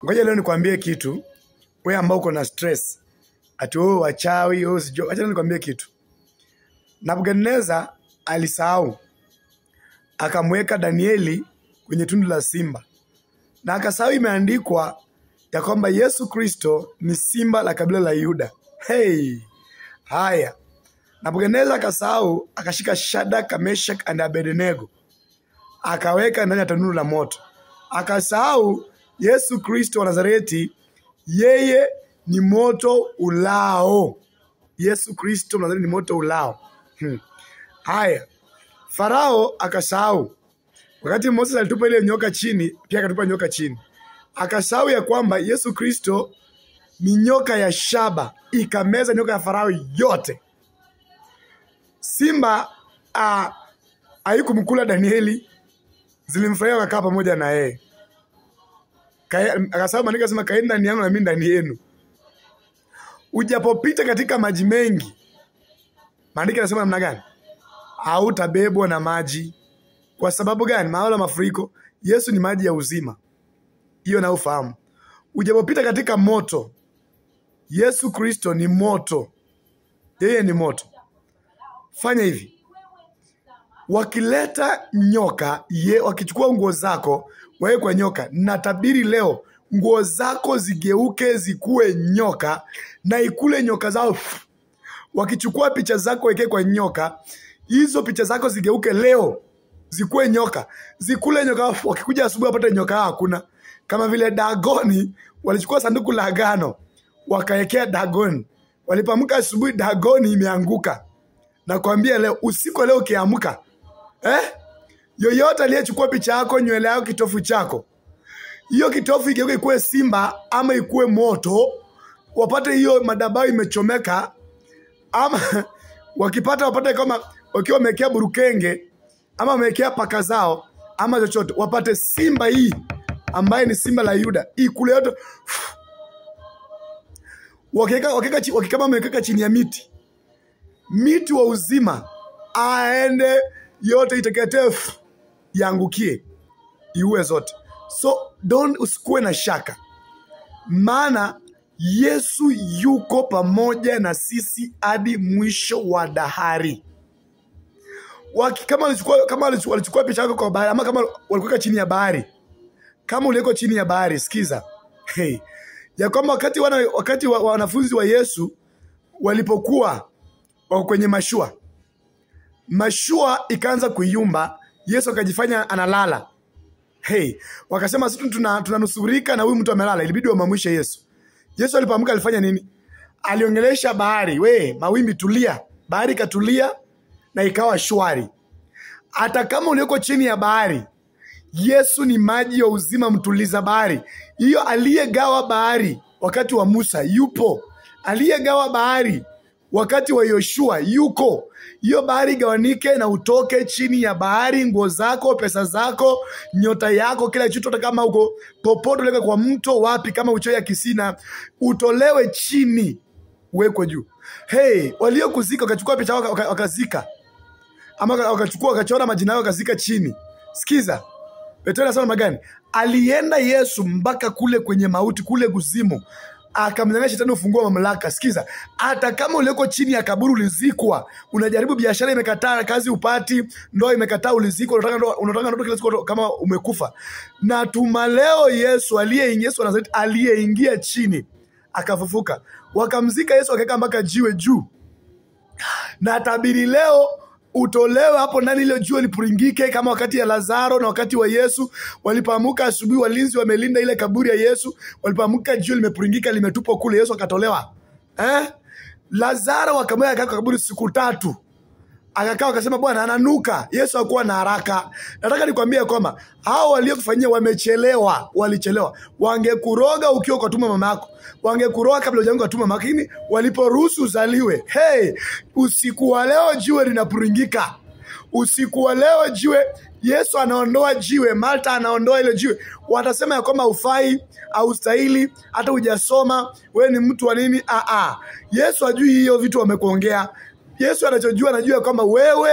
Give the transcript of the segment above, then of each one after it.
Ngoja leo nikwambie kitu, wewe ambao uko na stress, ati wewe wachawi, wewe sijui. Acha nikwambie kitu. Nebukadneza alisahau, akamweka Danieli kwenye tundu la simba. Na akasahau imeandikwa ya kwamba Yesu Kristo ni simba la kabila la Yuda. Hey, haya. Nebukadneza akasahau, akashika Shadraka, Meshach and Abednego, akaweka ndani ya tanuru la moto. Akasahau Yesu Kristo wa Nazareti, yeye ni moto ulao. Yesu Kristo wa Nazareti ni moto ulao. Haya, Farao akasahau. Wakati Moses alitupa ile nyoka chini, pia akatupa nyoka chini. Akasahau ya kwamba Yesu Kristo ni nyoka ya shaba, ikameza nyoka ya Farao yote. Simba haikumkula Danieli, zilimfurahia wakakaa pamoja na yeye. Akasahau maandiko yanasema, kaeni ndani yangu na mimi ndani yenu. Ujapopita katika maji mengi, maandiko yanasema namna gani? Hautabebwa na maji. Kwa sababu gani? Maana mafuriko, Yesu ni maji ya uzima. Hiyo na ufahamu. Ujapopita katika moto, Yesu Kristo ni moto. Yeye ni moto. Fanya hivi. Wakileta nyoka, wakichukua nguo zako, wawe kwa nyoka. Natabiri leo, nguo zako zigeuke zikuwe nyoka na ikule nyoka zao. Wakichukua picha zako weke kwa nyoka, hizo picha zako zigeuke leo zikuwe nyoka, zikule nyoka. Wakikuja asubuhi wapate nyoka hakuna. Kama vile Dagoni walichukua sanduku la agano wakaekea Dagoni, walipoamka asubuhi Dagoni imeanguka. Nakwambia leo, usiku leo ukiamka, yoyote aliyechukua picha yako, nywele yako, kitofu chako, hiyo kitofu igeuke ikuwe simba ama ikuwe moto, wapate hiyo madhabahu imechomeka, ama wakipata wapate kama wakiwa wamekea burukenge ama wamekea paka zao ama chochote, wapate simba hii ambaye ni simba la Yuda ikule yote. Wakikama wameweka chini ya miti, miti wa uzima aende yote iteketee, iangukie, iue zote. So don't, usikuwe na shaka, maana Yesu yuko pamoja na sisi hadi mwisho wa dahari. Kama walichukua picha yako kwa bahari, ama kama walikuweka chini ya bahari, kama uliko chini ya bahari, sikiza. Hey, ya kwamba wakati wanafunzi wa Yesu walipokuwa wako kwenye mashua, mashua ikaanza kuyumba, Yesu akajifanya analala. Hey, wakasema sisi tunanusurika na huyu mtu amelala, ilibidi wamwamshe Yesu. Yesu alipoamka alifanya nini? Aliongelesha bahari, we mawimbi tulia. Bahari ikatulia na ikawa shwari. Hata kama ulioko chini ya bahari, Yesu ni maji ya uzima, mtuliza bahari. Hiyo aliyegawa bahari wakati wa Musa yupo. Aliyegawa bahari wakati wa Yoshua yuko. Hiyo bahari igawanike na utoke chini ya bahari, nguo zako, pesa zako, nyota yako, kila kitu, hata kama uko popote uleka kwa mto wapi, kama uchoya kisina, utolewe chini uwekwe juu. Hey, waliokuzika wakachukua picha wakazika, ama wakachukua wakachora majina yao wakazika chini. Sikiza, Petro anasema magani? Alienda Yesu mpaka kule kwenye mauti, kule kuzimu, akamnyang'anya shetani ufunguo wa mamlaka. Sikiza, hata kama uliko chini ya kaburi ulizikwa, unajaribu biashara imekataa, kazi upati, ndoa imekataa, ulizikwa, unataka ndoto kila siku kama umekufa. Na tuma leo Yesu aliyeingia, Yesu wa Nazareti aliyeingia chini akafufuka, wakamzika Yesu akaweka mpaka jiwe juu. Na tabiri leo utolewe hapo ndani, ile jiwe lipuringike kama wakati ya Lazaro na wakati wa Yesu. Walipoamka asubuhi, walinzi wamelinda ile kaburi ya Yesu, walipoamka jiwe limepuringika, limetupwa kule, Yesu akatolewa. Lazaro akamweka kaburi siku tatu, akakaa akasema Bwana ananuka. Yesu hakuwa na haraka. Nataka nikwambie kwamba hao waliokufanyia wamechelewa, walichelewa. Wangekuroga ukiwa kwa tumbo mama yako, wangekuroga kabla hujaanguka kwa tumbo mama yako, lakini waliporuhusu uzaliwe. Hey, usiku wa leo jiwe linapuringika. Usiku wa leo jiwe, Yesu anaondoa jiwe, Martha anaondoa ile jiwe. Watasema ya kwamba hufai, haustahili, hata hujasoma, wewe ni mtu wa nini? Yesu hajui hiyo vitu wamekuongea. Yesu anachojua, anajua kwamba wewe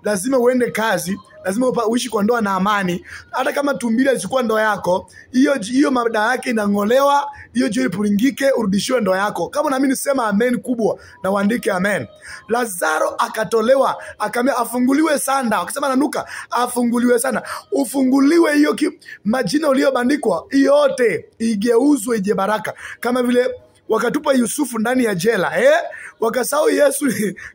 lazima uende kazi, Lazima uishi kwa ndoa na amani. Hata kama tumbili alichukua ndoa yako, hiyo mada yake inang'olewa, hiyo jiwe ipuringike, urudishiwe ndoa yako. Kama unaamini sema amen kubwa na uandike amen. Lazaro akatolewa, akaambia afunguliwe sanda. Akasema nanuka, afunguliwe sana. Ufunguliwe hiyo majina uliyobandikwa yote igeuzwe ije baraka. Kama vile wakatupa Yusufu ndani ya jela, wakasahau Yesu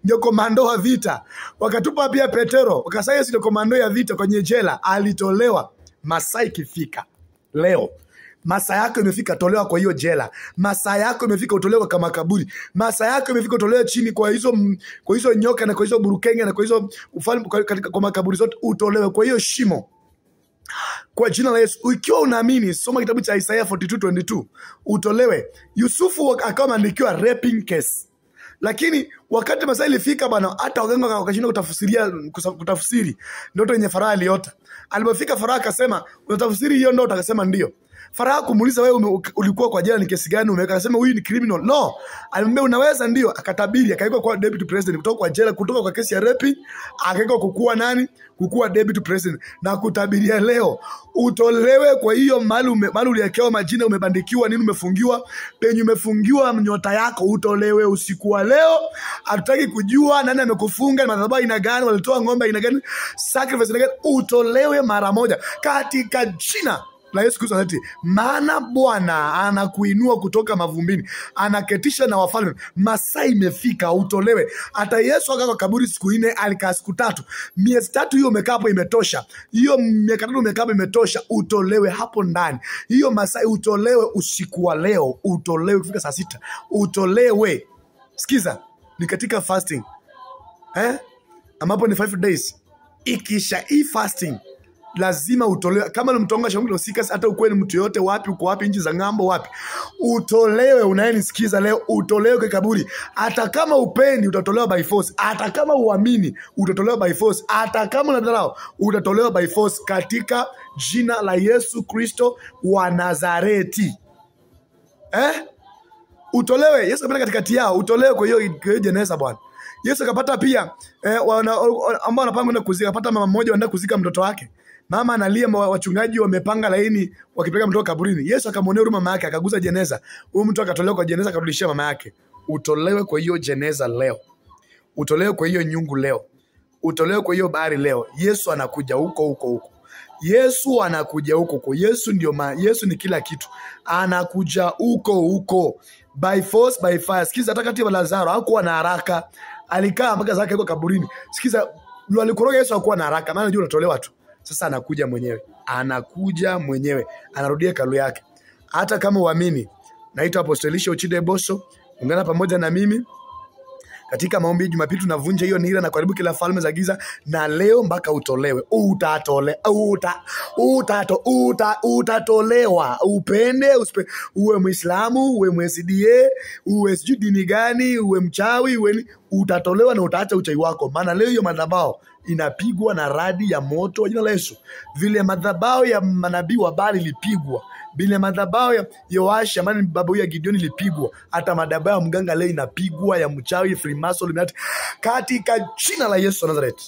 ndio komando wa vita. Wakatupa pia Petero, wakasahau Yesu ndio komando ya vita kwenye jela, alitolewa. Masaa ikifika leo, masaa yako imefika, tolewa kwa hiyo jela. Masaa yako imefika, utolewe kwa makaburi. Masaa yako imefika, utolewe chini kwa hizo nyoka na kwa hizo burukenge na kwa hizo ufalme, kwa makaburi zote, utolewe kwa hiyo shimo. Kwa jina la Yesu. Ukiwa unaamini, soma kitabu cha Isaiah 42:22, utolewe. Yusufu akawa ameandikiwa raping case. Lakini wakati masaa ilifika bana, hata waganga wakashindwa kutafsiri ndoto yenye Farao aliota. Alipofika Farao akasema, unatafsiri hiyo ndoto? Akasema ndio. Farao kumuuliza, wewe ulikuwa kwa jela ni kesi gani umeweka? Akasema huyu ni criminal. No. Alimwambia unaweza, ndio. Akatabiri, akawekwa kwa deputy president kutoka kwa jela, kutoka kwa kesi ya raping, akawekwa kukua nani? Kukua deputy president. Na kutabiria leo utolewe kwa hiyo mali uliwekewa majina, umebandikiwa nini, umefungiwa penye umefungiwa nyota yako, utolewe usiku wa leo. Hatutaki kujua nani amekufunga, ni madhabahu aina gani, walitoa ng'ombe aina gani, sacrifice aina gani, utolewe mara moja katika jina la Yesu Kristo. Maana Bwana anakuinua kutoka mavumbini, anaketisha na wafalme. Masaa imefika utolewe. Hata Yesu akakaa kwa kaburi siku 4, alikaa siku 3. Miezi 3 hiyo umekaa hapo imetosha. Hiyo miaka 3 umekaa hapo imetosha, utolewe hapo ndani. Hiyo masaa utolewe usiku wa leo, utolewe kufika saa 6. Utolewe. Sikiza, ni katika fasting. Ambapo ni 5 days. Ikisha hii fasting lazima utolewe. Kama ni mtonga shauri usika, hata ukweli mtu yote wapi, uko wapi, nchi za ng'ambo wapi, utolewe. Unayenisikiza leo, utolewe kwa kaburi. Hata kama upendi utatolewa by force, hata kama uamini utatolewa by force, hata kama unadharau utatolewa by force, katika jina la Yesu Kristo wa Nazareti. Utolewe. Yesu akapita katikati yao, utolewe kwa hiyo jeneza Bwana. Yesu akapata pia ambao wanapanga kwenda kuzika, akapata mama mmoja anaenda kuzika mtoto wake. Mama analia, wachungaji wamepanga laini wakipeleka mtoto kaburini. Yesu akamwonea huruma mama yake, akagusa jeneza. Huyo mtu akatolewa kwa jeneza, akarudishia mama yake. Utolewe kwa hiyo jeneza leo. Utolewe kwa hiyo nyungu leo. Utolewe kwa hiyo bahari leo. Yesu anakuja huko huko huko. Yesu anakuja huko huko. Yesu ndio Yesu ni kila kitu. Anakuja huko huko. By force, by fire. Sikiza, hata kati ya Lazaro hakuwa na haraka. Alikaa mpaka zake huko kaburini. Sikiza, walikoroga Yesu hakuwa na haraka, maana unajua unatolewa tu. Sasa anakuja mwenyewe. Anakuja mwenyewe. Anarudia hekalu yake. Hata kama uamini, naitwa Apostle Elisha Ochide Eboso. Ungana pamoja na mimi katika maombi Jumapili. Tunavunja hiyo nira na kuharibu kila falme za giza, na leo mpaka utolewe. Utatolewa. Upende usipe, uwe Muislamu, uwe MSDA, uwe sijui dini gani, uwe mchawi, uwe utatolewa na utaacha uchawi wako. Maana leo hiyo madhabahu inapigwa na radi ya moto wa jina la Yesu. Vile madhabahu ya manabii wa Baali ilipigwa, vile madhabahu ya Yoashi ambaye ni baba ya Gideon ilipigwa, hata madhabahu ya mganga leo inapigwa, ya mchawi, Freemason, Illuminati, katika jina la Yesu wa Nazareth.